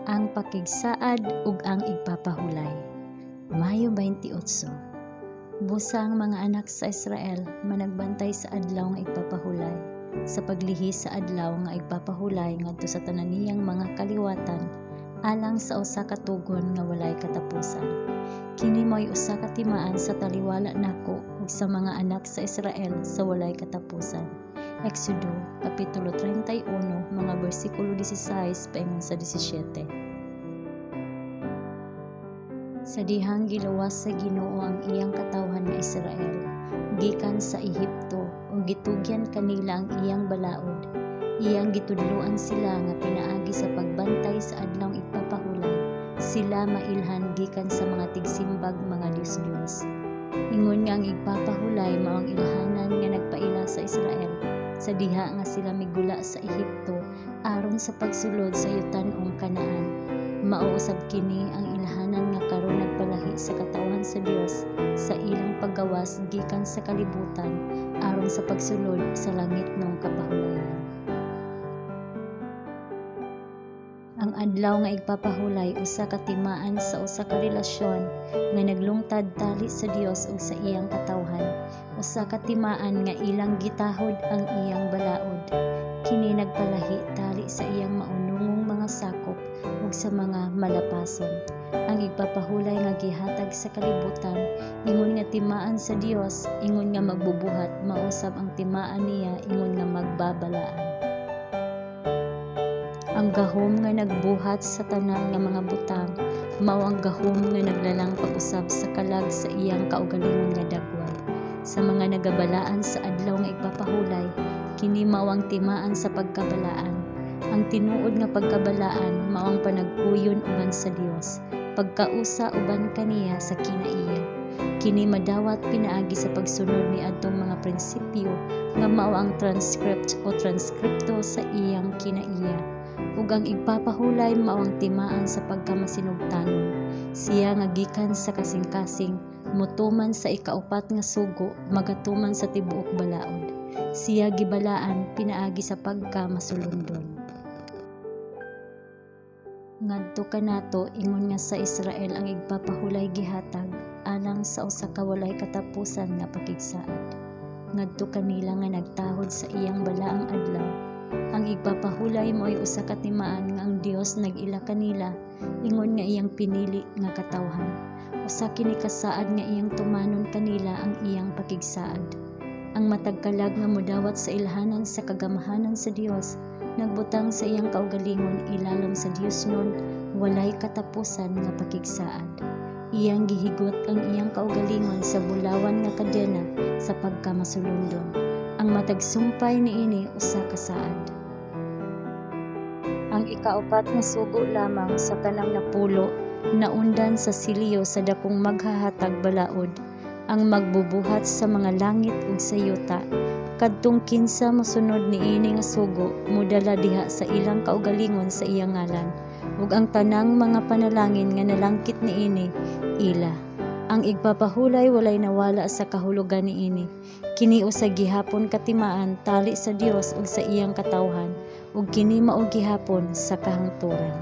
Ang pakigsaad ug ang igpapahulay. Mayo 28. Busa ang mga anak sa Israel managbantay sa adlaw nga igpapahulay, sa paglihis sa adlaw nga igpapahulay ngadto sa tanan niyang mga kaliwatan alang sa usa ka tugon nga walay katapusan. Kini mao'y usa ka timaan sa taliwala nako ug sa mga anak sa Israel sa walay katapusan. Exodo kapitulo 31 mga bersikulo 16 paingon sa 17. Sa dihang giluwas sa Ginoo ang iyang katawhan nga Israel gikan sa Ehipto ug gitugyan kanila ang iyang balaod, iyang gitudloan sila nga pinaagi sa pagbantay sa adlawng igpapahulay sila mailhan gikan sa mga tigsimbag mga diyos-diyos. Ingon nga ang igpapahulay mao ang ilhanan nga nagpaila sa Israel sa diha nga sila migula sa Ehipto aron sa pagsulod sa yutanong Kanaan, mao usab kini ang ilhanan nga karon nagpalahi sa katawhan sa Dios sa ilang paggawas gikan sa kalibutan aron sa pagsulod sa langitnong kapahulayan. Ang adlaw nga igpapahulay usa ka timaan sa usa ka relasyon nga naglungtad tali sa Dios ug sa iyang katawhan, usa ka timaan nga ilang gitahod ang iyang balaod. Kini nagpalahi tali sa iyang maunungong mga sakop ug sa mga malapason. Ang igpapahulay nga gihatag sa kalibutan ingon nga timaan sa Dios ingon nga magbubuhat mao usab ang timaan niya ingon nga magbabalaan. Ang gahom nga nagbuhat sa tanan nga mga butang mao ang gahom nga naglalang pag-usab sa kalag sa iyang kaugalingon nga dagway. Sa mga nagabalaan sa adlaw nga igpapahulay, kini mao ang timaan sa pagkabalaan. Ang tinuod nga pagkabalaan mao ang panag-uyon uban sa Dios, pagkausa uban kaniya sa kinaiya. Kini madawat pinaagi sa pagsunod niadtong mga prinsipyo nga mao ang transcript o transkripto sa iyang kinaiya. Ug ang igpapahulay mao ang timaan sa pagkamasinugtanon. Siya nga gikan sa kasing-kasing motuman sa ikaupat nga sugo magatuman sa tibuok balaod. Siya gibalaan pinaagi sa pagkamasulondon. Ngadto kanato ingon nga sa Israel ang igpapahulay gihatag alang sa usa ka walay katapusan nga pakigsaad. Ngadto kanila nga nagtahod sa iyang balaang adlaw, ang igpapahulay mao'y usa ka timaan nga ang Dios nag-ila kanila ingon nga iyang pinili nga katawhan. Usa kini ka saad nga iyang tumanon kanila ang iyang pakigsaad. Ang matag kalag nga modawat sa ilhanan sa kagamhanan sa Dios nagbutang sa iyang kaugalingon ilalom sa Diosnon walay katapusan nga pakigsaad. Iyang gihigot ang iyang kaugalingon sa bulawan nga kadena sa pagkamasulondon. Ang matag sumpay niini usa ka saad. Ang ikaupat nga sugo lamang sa tanang napulo naundan sa selyo sa dakong maghahatag balaod, ang magbubuhat sa mga langit ug sa yuta. Kadtong kinsa mosunod niini nga sugo modala diha sa ilang kaugalingon sa iyang ngalan, ug ang tanang mga panalangin nga nalangkit niini ila. Ang igpapahulay walay nawala sa kahulugan niini. Kini usa gihapon ka timaan tali sa Dios ug sa iyang katawhan, ug kini mao gihapon sa kahangturan.